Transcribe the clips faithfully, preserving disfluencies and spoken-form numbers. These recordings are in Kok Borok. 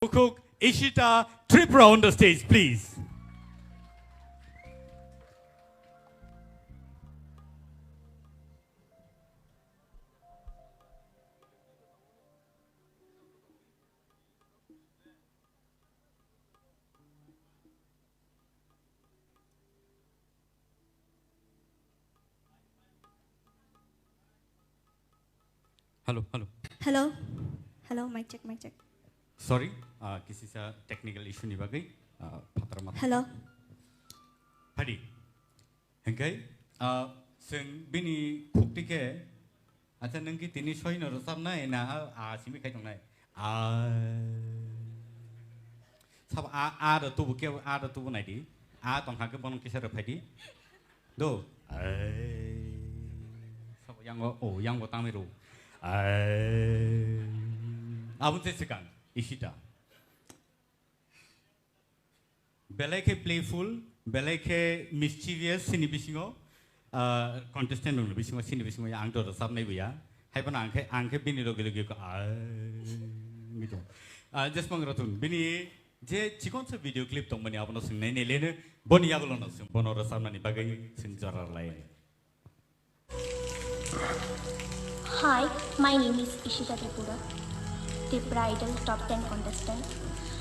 Bukhuk Ishita Tripura on the stage, please. Hello, hello. Hello. Hello, mic check, mic check. Sorry, ah, kisisa technical issue ni bagwi, ah, phataro ma. Hello. Hadi. Hingkai, ah, seng bini khukti khe, acha nung ki tini soi no rosap nai na, ah, simi khai tong nai. Ah. Sab a, a da tubu ke, a da tubu nai di. A tong kha ke bono kisa rw phai di. Do. Ai. Sabo yango, o, yango tangni ro. Ai. Abun se sikang, Ishita. Belai khe playful, belai khe mischievous, sini bisingo, ah, contestant rokni bisingo, sini bisingo ang to rosapnai buya. Hai phano ang khe, ang khe bini logi logi ko, ai, mitu. Ah, Jasmang Rotun, bini je chikon sa video clip tongmani abono swngnai ne lene, boni yagulo no swng, bono rosapnani bagwi swng jora lai. Hi, my name is Ishita Tripura, Tripura Idol top ten contestant.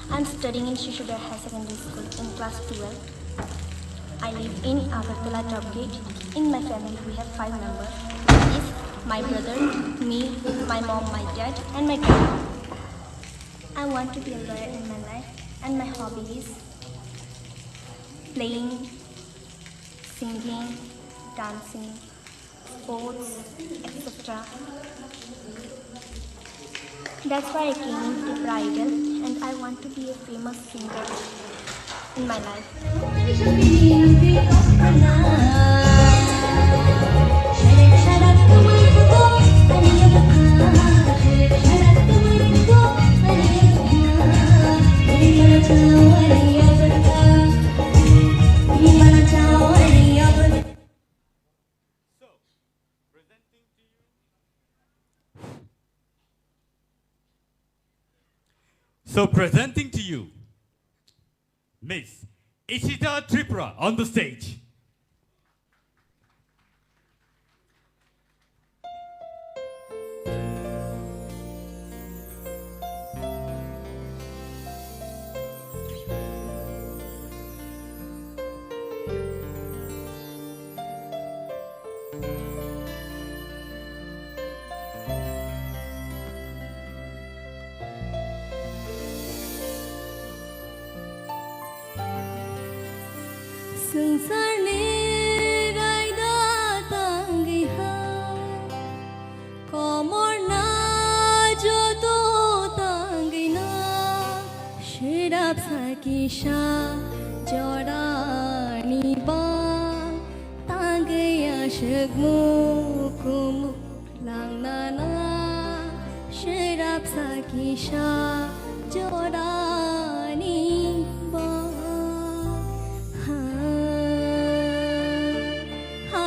I'm studying in Shishu Bihar Higher Secondary School in class twelve. I live in Agartala Top Gate. In my family, we have five members. That is my brother, me, my mom, my dad, and my grandma. I want to be a lawyer in my life, and my hobby is playing, singing, dancing, sports, et cetera. That's why I came in Tripura Idol, and I want to be a famous singer in my life. So, presenting to you. So, presenting to you, Miss Ishita Tripura on the stage. Swngcharni raida tangwi hai, komorna joto tangwi no, swrapsa kisa jorani bang tangwi aswk mukumuk. Langnana swrapsa kisa jorani bang. Ha, ha.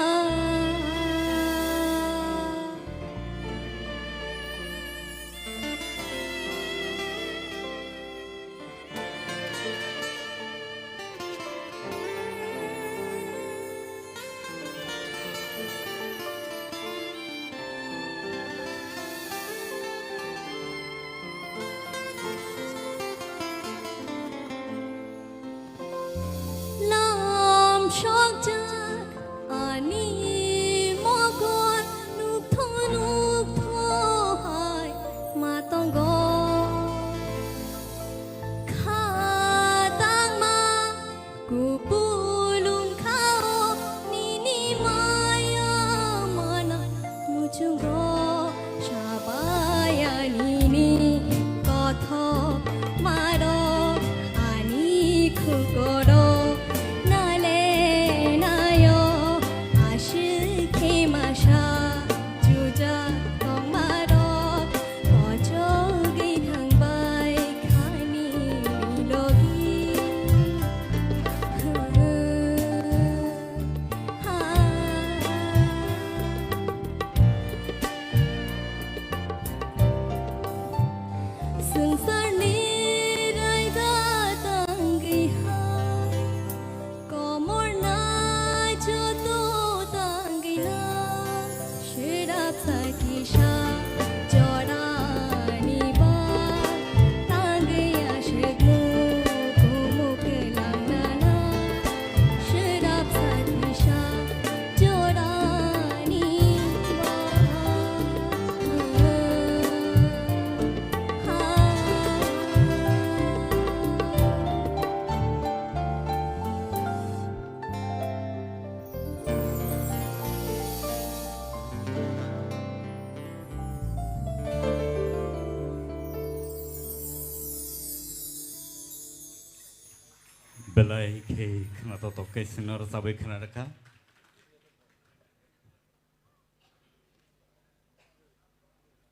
Belai khe khwnatok tok khe chwngno rwchabwi khwna rwkha.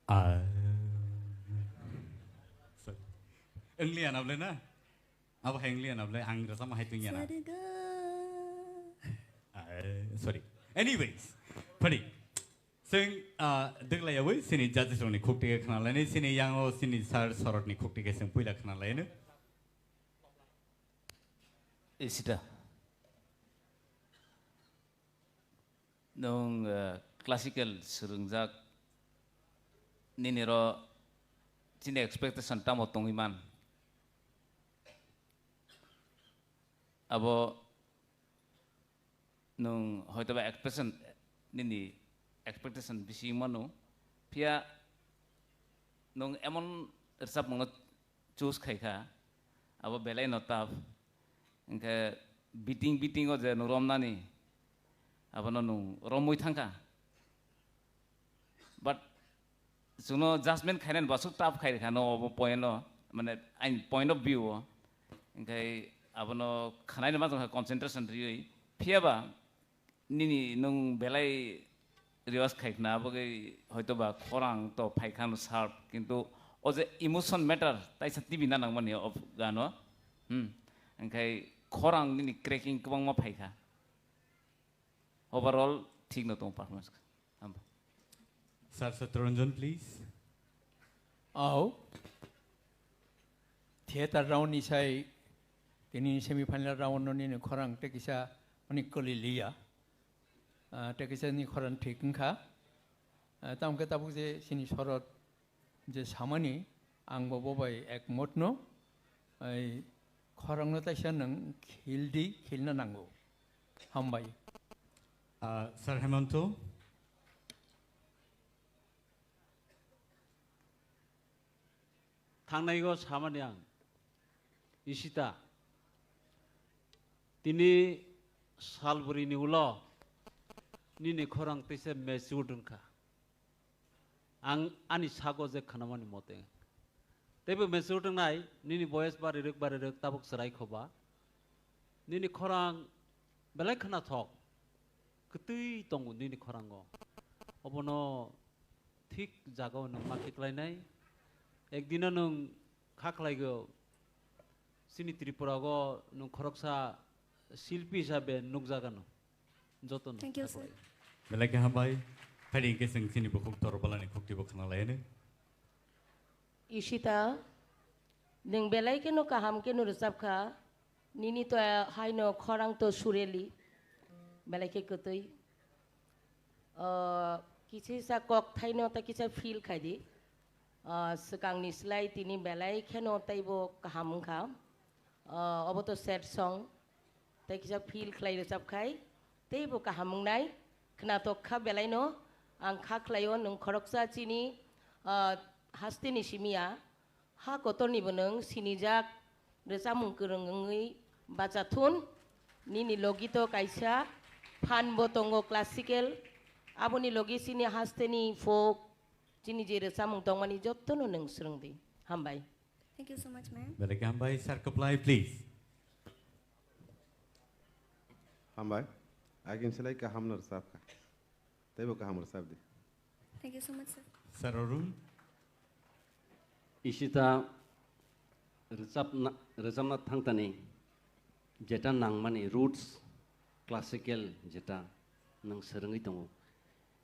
Ah. Sorry. English anable na? Abo hai English anable ang rwchapma hai tungya na. Ah, sorry. Anyways, phani. Chwng, ah, dwglayawi chini judges rokni khukti khe khna lainai, chini yango chini sir Sorotni khukti khe chwng puila khna lainai. Isita. Nwng, eh, classical swrwngjak, nini ro chini expectation tamo tongwi man? Abo nwng hoitoba expectation, nini expectation bisi mano, phiya nwng emon rwchapmungno choose khai kha, abo belai no tough. Hwnkhe beating, beating o je nwng romnani, abono nwng romwi thangkha. But chwngno judgment khainani bo aswk tough khai rwkha no obo point o, mane aini point of view o. Hwnkhe abono khwnaino ma jongkha concentration riwi. Phiyaba nini nwng belai rehearse khai khna, abo khe hoito ba khorang to phai kha no sharp, kintu o je emotion matter taisa T V na nangmani o gano, hmm, hwnkhe khorang nini cracking kwbangma phai kha, overall thik no tongo performance kha. Hamba. Sir Satranjan, please. Au. Theater round ni sai tini semi final round no nini khorang tei kisa mani kwlwi liya. Ah, tei kisa ni khorang thik wngkha. Ah, tamo khe tabuk je chini Sorot je samani ang bo bo bai ekmot no. Ai khorang no taisa nwng khil di, khilna nango. Hambai. Ah, Sir Hemanto. Thangnaigo samani ang, Ishita, tini salbrini ulo nini khorang teisa matured wngkha. Ang ani sago je khnamani mote, teibo matured wngnai, nini boyes barirwk barirwk tabuk chwrai khoba, nini khorang belai khnathok, kwtwi tongo nini khorango. Obono thik jagao nwng ma khe klainai. Ekdino nwng kha khlaigo, chini Tripura o nwng khoroksa silpi hisabe nukjagano. Jotono Thank you, kha sir. Khlai. Belai khe hambai. Phaidi hwnkhe chwng chini bukhuk Torobalani khuktibo khna laiyano. Ishita, nwng belai kheno kaham kheno rwchapkha. Nini to haino khorang to sureli, belai khe kwtwi. Ah, kisa kisa kok thaino ta kisa feel khai di. Ah, swkangni slai tini belai kheno teibo kaham wngkha. Ah, obo to sad song. Tei kisa feel khlai rwchap khai teibo kaham wngnai. Khnatok kha belai no. Ang kha khlaio nwng khoroksa chini, ah, hasteni simi ya. Ha kotornibo nwng sinijak, rwchapmung kwrwng wngwi bacha thun. Nini logi to kaisa phan bo tongo classical, aboni logi chini hasteni folk, chini je rwchapmung tongmani jotono nwng swrwng di. Hambai. Thank you so much, ma'am. Belai khe hambai, Sir Kwplai, please. Hambai. Again, selai kaham no rwchapkha. Teibo kaham rwchap di. Thank you so much, sir. Sir Arun. Ishita rwchapna, rwchapna thangtani jeta nangmani roots, classical jeta nwng swrwngwi tongo.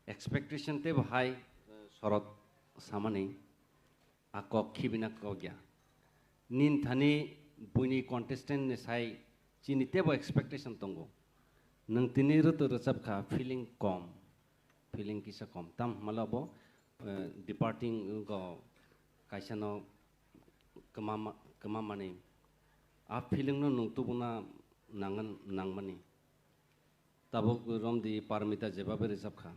Expectation teibo hai, eh, Sorot samani. A kok khibina kok ya. Nin thani buini contestant ni sai chini teibo expectation tongo. Nwng tini rwtwi rwchap kha feeling kom. Feeling kisa kom. Tam hwnmale bo, eh, departing go kaisa no kwmama, kwmamani. A feeling no nwng tubuna nangan, nangmani. Tabuk romdi Parmita jebabe rwchapkha.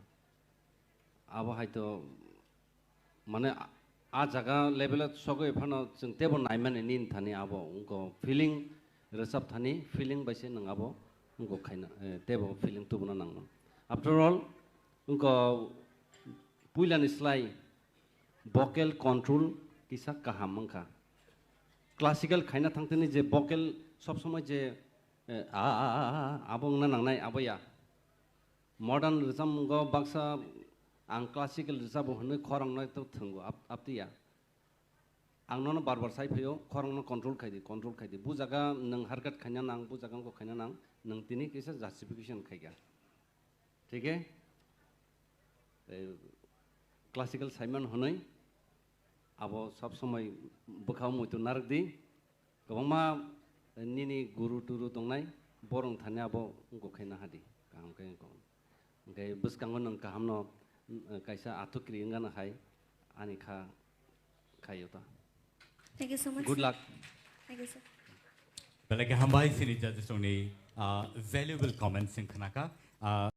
Abo haito mane a, a jaga level o sogwi phano chwng teibo naimani nin thani abo wngkha feeling rwchap thani feeling bai se nwng abo wngkha khaina, eh, teibo feeling tubuna nangmano. After all, wngkha puilani slai vocal control kisa kaham wngkha. Classical khaina thangtini je vocal sob somoi je Eh, a, a, a, a, abo wngna nangnai, abo ya. Modern rwchapmungo baksa ang classical rwchabo hwnwi khorang no to thwngo, ap-, apti ya. Ang nono bar bar sai phaio, khorang no control khai di, control khai di. Bu jaga nwng harkat khaina nang, bu jaga wngkha khaina nang, nwng tini kisa justification khai kha. Thik he? Eh, classical saiman hwnwi abo sob somoi bwkhao muitu narwk di. Kwbangma nini guru turu tongnai, borok thani abo wngkha khe naha di. Kaham khe wngkha. Hwnkhe bwskango nwng kahamno, mm, kaisa athukri wngano hai ani kha khaio ta. Thank you so much, Good sir. Luck. Thank you, sir. Belai khe hambai chini judges rokni, ah, valuable comments wng khnakha. Ah,